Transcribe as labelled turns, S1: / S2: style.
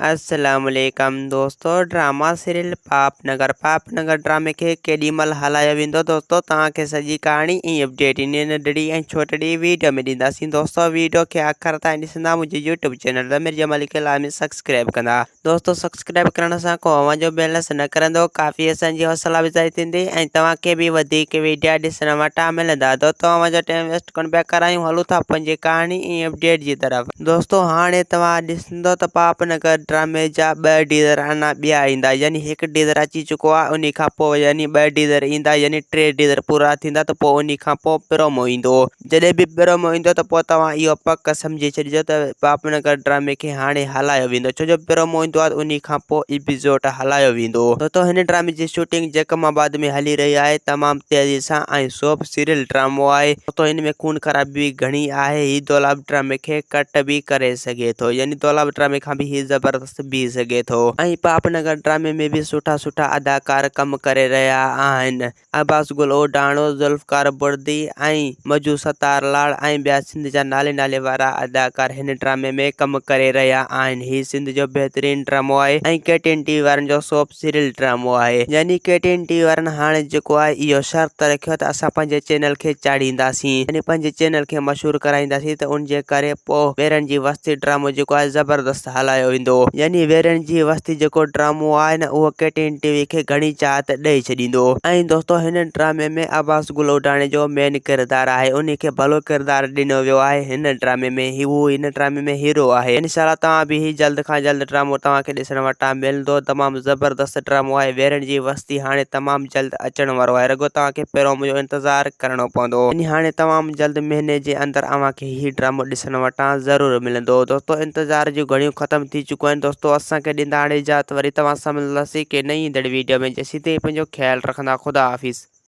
S1: السلام عليڪم دوستو ڊراما سيريل پاپ نگر پاپ نگر ڊرامي کي ڪيڏي مھل ھلايو ويندو دوستو توھان کي سڄي ڪھاڻي ۽ اپڊيٽ انھي ننڍڙي ۽ ڇوٽڙي ويڊيو ۾ ڏينداسين دوستو ويڊيو کي آخر تائين ڏسندا منھنجي يوٽيوب چينل ضمير جمالي کي لازمي سبسڪرائب ڪندا دوستو سبسڪرائب ڪرڻ سان ڪو اوھان جو بيلنس نه ڪرندو ڪافي اسان جي حوصلا افزائي ٿيندي ۽ توھان کي به وڌيڪ ويڊيا ڏسڻ وٽان ملندا دوستو اوھان جو ٽائيم ويسٽ ڪونه پيا ڪرايون هلون ٿا پنهنجي ڪهاڻي ۽ اپڊيٽ جي طرف. دوستو هاڻي توهان ڏسندو ته پاپ نگر ڊرامي جا ٻه ڊيزر اڃا ٻيا ايندا يعني هڪ ڊيزر اچي چڪو آهي انهي کان پوء يعني ٻه ڊيزر ايندا يعني ٽي ڊيزر پورا ٿيندا ته پوء انهي کان پوء پرومو ايندو جڏهن به پرومو ايندو ته پوء توهان اهو پڪ سمجهي ڇڏجو ته پاپ نگر ڊرامي کي هاڻي هلايو ويندو ڇو جو پرومو ايندو آهي انهي کان پوء ايپيسوڊ هلايو ويندو. دوستو هن ڊرامي جي شوٽنگ جيڪب آباد ۾ هلي رهي آهي تمام تيزي سان ۽ سوپ سيريل ڊرامو آهي ته هن ۾ خون خرابي به گهڻي آهي هي دولاب ڊرامي کي ڪٽ به ڪري سگهي ٿو يعني دولاب ڊرامي کان به هي زبردست بيهي سگهي ٿو ۽ پاپ نگر ڊرامي ۾ به سٺا سٺا اداڪار ڪم ڪري رهيا آهن عباس گل اوڍاڻو ذوالفقار بڙدي ۽ مجو ستار لاڙ ۽ ٻيا سنڌ جا نالي نالي وارا اداڪار هن ڊرامي ۾ ڪم ڪري رهيا آهن هي سنڌ جو بهترين ڊرامو آهي ۽ ڪي ٽي اين ٽي وي وارن جو سوپ سيريل ڊرامو آهي يعني ڪي ٽي اين ٽي وي وارن هاڻي جيڪو آهي اهو شرط رکيو ته اسان پنهنجي چينل کي چاڙهينداسين يعني پنهنجي چينل کي مشهور ڪرائينداسين ته ان جي ڪري پوء ويرن جي وستي ڊرامو جيڪو آهي زبردست هلايو ويندو يعني ويرن جي وستي جيڪو ڊرامو آهي نه اهو ڪي ٽي اين ٽي وي کي گهڻي چاهت ڏئي ڇڏيندو ۽ دوستو هن ڊرامي ۾ عباس گل اوڍاڻي جو مين ڪردار آهي انهي کي ڀلو ڪردار ڏنو ويو آهي هن ڊرامي ۾ هو هن ڊرامي ۾ هيرو آهي انشاء الله توهان به هي جلد کان جلد ڊرامو توهان کي ڏسڻ وٽان ملندو تمام زبردست ڊرامو آهي ويرن جي وستي هاڻي تمام جلد اچڻ وارو آهي رڳو توهان کي پرومو جو انتظار ڪرڻو پوندو يعني هاڻي تمام جلد مهيني جي اندر اوهان کي هي ڊرامو ڏسڻ وٽان ضرور ملندو دوستو انتظار جون گهڙيون ختم ٿي چڪيون آهن دوستو اسان کي ڏيندا هاڻي اجازت وري توهان سان ملنداسين ڪنهن نئين ايندڙ ويڊيو ۾ جيسين تائين پنهنجو خيال رکندا خدا حافظ.